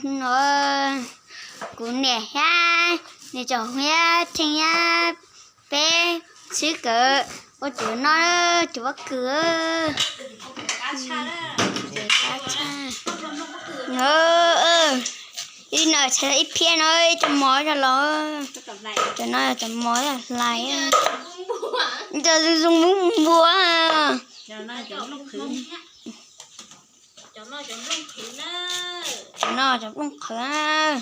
No kuv niam thiab niam tsev thiab Theej thiab peb sib kawm ua cov no, cov pob kws. Ib no tshaj ib phiab no ib co mov coj los. Cov no cov mov hlais, cov zoo zoo npua. Cov no cov nplooj qhwv,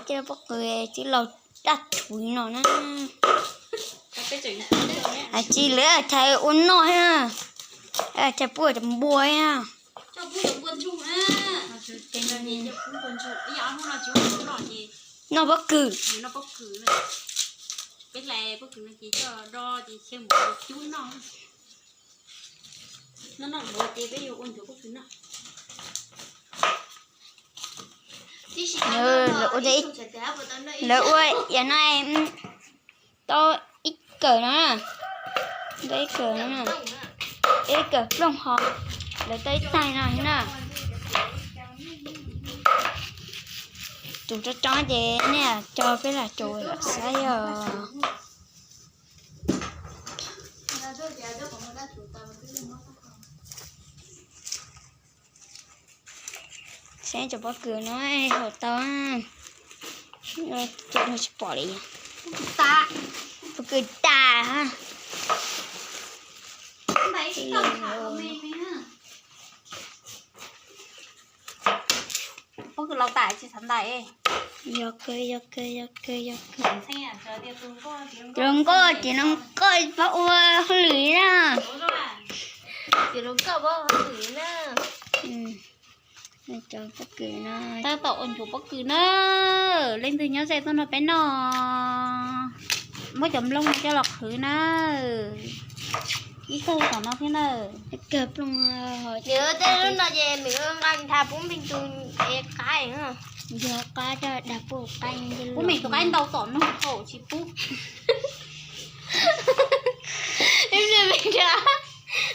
cov pob kws txiv laus daj thuv no na. Tsis lawv thaiv ua noj thiab, thaiv pub cov npua thiab. Noj pob kws. Lawv ua yam no tau ib kawm no, tau ib kawm no, ib kawm plooj ho lawv tau ib taig no na. Tus tsob tsob ces nej coj peb lam tus xav yog. Saib cov pob kws no haum tau, tsis pom li. Pob kws tas. Pob kws laus tas tsis xav ntais. Yog kawg, yog kawg, yog kawg, yog kawg. Cov hluas nkauj, cov hluas nkauj pab ua hauj lwm na. Cov hluas nkauj pab ua hauj lwm na. Cov pob kws no tab tom ua nchuav pob kws na. Leej twg nyob ze tuaj nrog peb noj. Muab cov nplooj no coj los qhwv na. Ib tug tom no thiab na. Tej lub no ces nws nqa ntha pub npee tus qab, ntug qab coj dag pub qaib, pub npee tus qaib ntau tom no thaum tsis pub.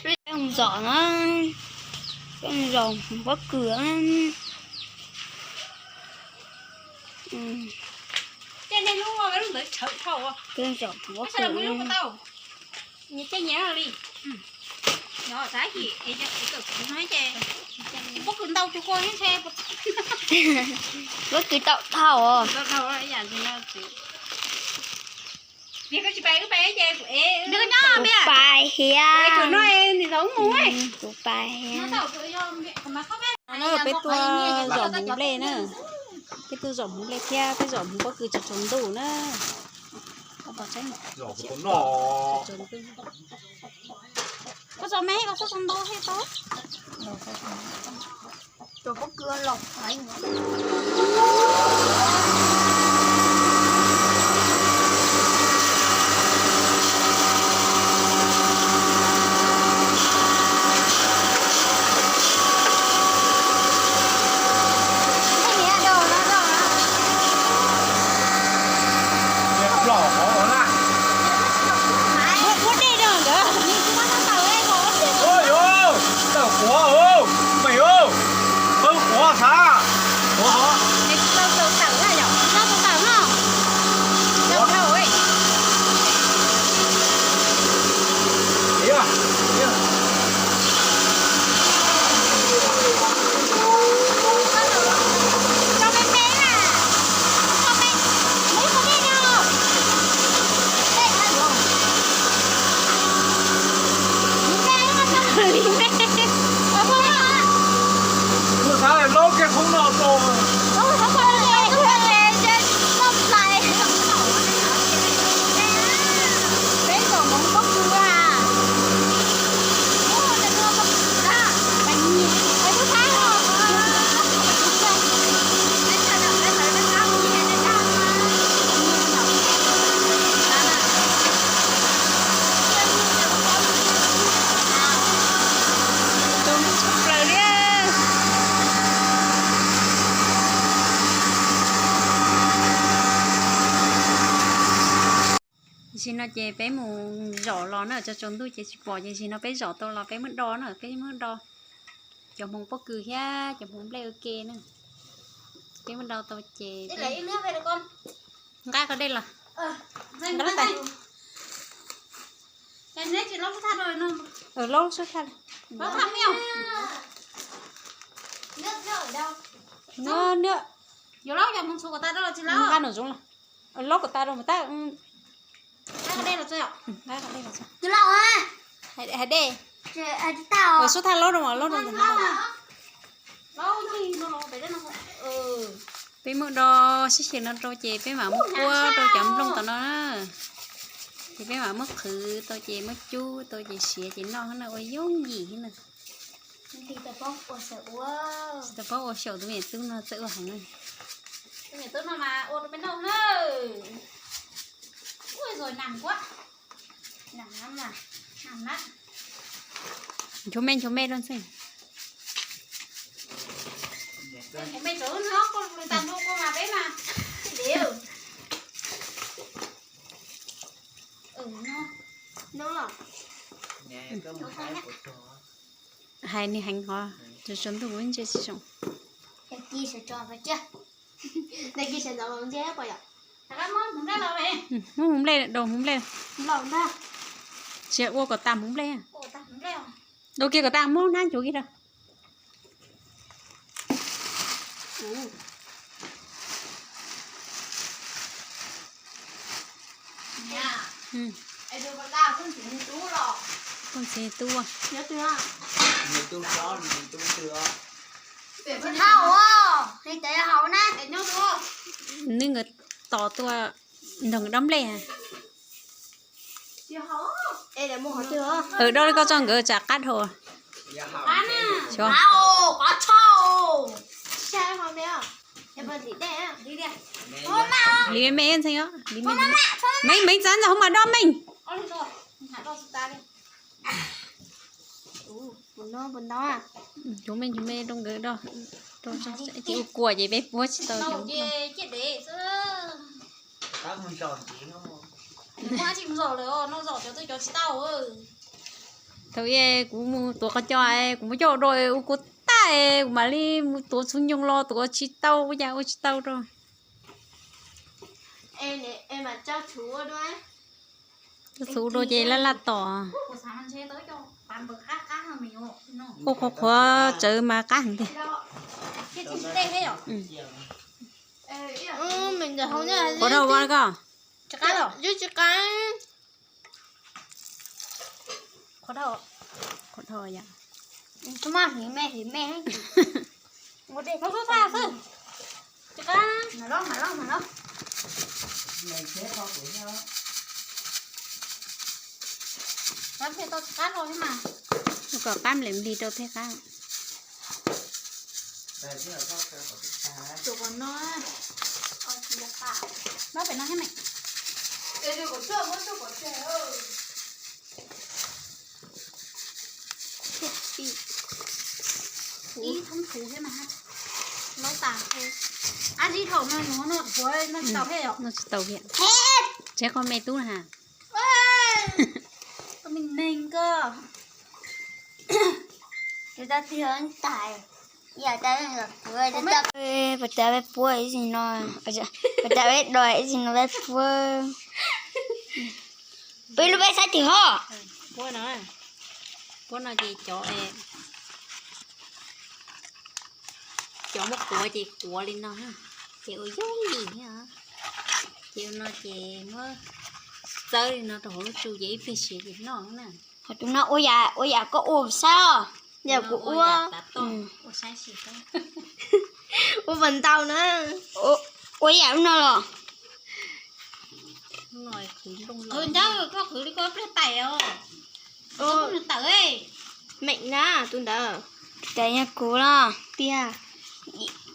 Peb mus zom na, peb mus zom pob kws. Peb zom pob kws. Pob kws ntau cuag koj ntshe. Pob kws tau dhau os. Kuv pais thiab. Kuv pais thiab. Peb tuaj zom hmoov nplej na. Peb tuaj zom hmoov nplej thiab peb zom hmoov pob kws tsaus tsaus ntuj na. Koj zom me, koj txhob zom ntau thiab tau. Tam sim no ces peb mus zom los na, tsaus tsaus ntuj ces tsis pom, ces tam sim no peb zom tau los peb muab do na, peb muab do cov hmoov pob kws thiab cov hmoov nplej ua ke na. Peb muab rau tau ces nqa qhov dej los. Nqa lub tas. Laub sub thaj. Nqa nws zoov los. Laub kom tas rau mus tab. Hais dej. Sub thaj laub rau, laub rau ntawm no. Peb muab do sib xyaw no rau ces peb mam muab kuab rau cov nplooj tom no na. Ces peb mam muab qhwv tau ces muab cub tau ces siav ces noj na ua yooj yim na. Tsis tau paub ua xyaum tus me nyuam tub no txawj ua heev na. Nchuav me nchuav me rau ntxeeg. Hais nws heev qhov tsuas tsaus ntuj kuv ntsia tsis zoo. Muab hmoov nplej, do hmoov nplej. Tsis ua kom tas hmoov nplej. Do kiag kom tas, muab hnab nchuav kiag rau. Phooj txiv tub. Nws nkawd tos tuaj nrog nkawd dob nplej. Dob li koj tso nkawd tsam qab dhau. Li me me ntxeeg, meej meej txav ntxaug hauv mas dob meej. Cov me cov me rau nkawd do, ces ua kuam ces peb puab tsis tau cov. Thaum kuv mus tuav qhov cos, kuv muab coj ua dua ua kuv tag, kuv mam li mus tuav txhua nyoog los tuav tsis tau, ua cas ua tsis tau rau. Txhuv dua ces laj laj tom. Ua qhuav qhuav tsawv mas qab heev tiag. Qhuav dhau ua koj. Qhuav dhau yom. Ua kom qab nplej nplig rau thiaj qab. Ib thoob txhuv thiab mas. Laub tas. Ab, ib thaum no no no tsis tau thiab yom. No tsis tau thiab. Tsev qhov me tub na. Koj me neeg koj. Tus tab tiag tais. Ib yam tas puav, pas tas peb puab ib txhis no, pas tas peb dua ib txhis no peb puab. Peb lub peb saib twg ho. Puab no, puab no ces cov, cov muab kuav ces kuav li no, ces ua yooj yim thiab. Ces ua no ces muab txawb li no rau hauv lub tsu ces ib pliag siav ces noj na. Ho tus no ua yam, ua yam koj ua saib os, yam kuv ua. Ua pas ntau na. Ua yam lub no los. Qhwv ncauj, koj qhwv li koj pliag tais os. Tawm, meem na tus ntawd. Tais yog kuv los tiag.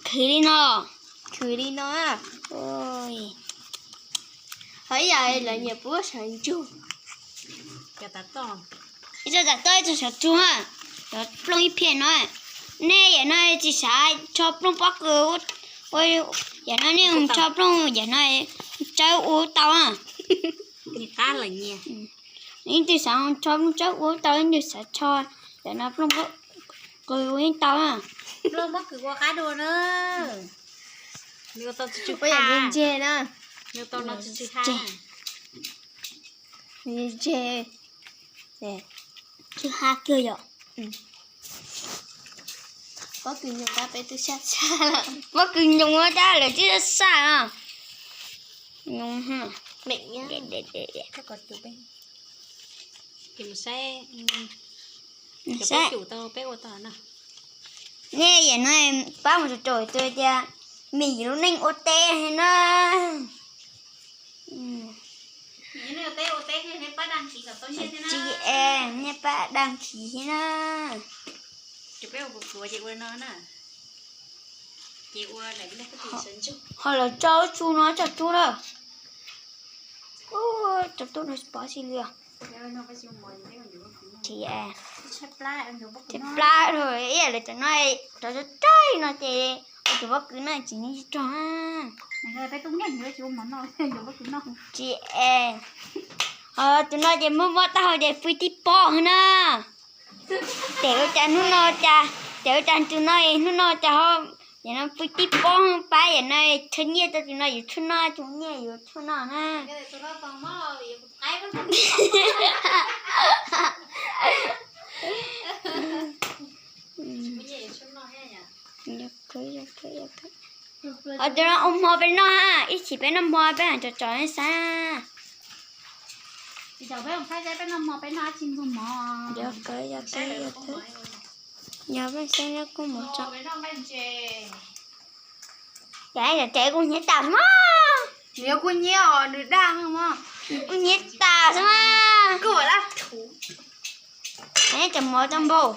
Qhwv li no, qhwv li no. Ho ib yam lawv nyiam puab sawv ntsug. Ib txoj tam toj ib txoj sawv tsuag, cov plooj ib phiaj no. Nej yam no tsis xav tsho plooj pob kws, yam no nej tsho plooj yam no tsawb ua tau. Yeej twg xav tsho plooj tsawb ua tau, yeej twg xav tsho yam no plooj pob kws ua yeej tau. Plooj pob kws ua qab dua na. Nws ua tau tsw tsw ha. Nws ua tau no tsw tsw ha. Nws tsw tsw ha kiag yom. Pob kws nyoos tab peb twb saj saj lawm. Pob kws nyoos tab lawv twb saj saj no. Nyoos ha. Nej yam no pab mus rau rau tus tias Mim lub neej ua teb na. Tsis es nej pab dag khiv thiab na. Ho los tso tsu no tso tsu na. Tso tub no tsis pom tsi li os. Tshaib plab dhau ib yam li cov no, cov tso tso no ces ua tus pob kws no tsis nyob tsis rog. Tsis es. Ho tus no ces muab muab taub hau ces pw tib pob na. Tes ua cas hnub no cas, tes ua cas tus no hnub no cas ho, yam no pw tib pob pab yam no, tshuav nyiaj rau tus no yuav tshuaj noj, tshuav nyiaj yuav tshuaj noj na. Ho tus no ua hmo peb noj, ib chim peb noj hmo peb hais tsom tsom xav. Yog peb xav nyob kuj mus tso. Ces kuj nyiav tas mas. Nws kuj nyiav os, nws daj mas. Kuj nyiav tas xwb mas. Kuj ua dab thuv. Cov mov tau npaum.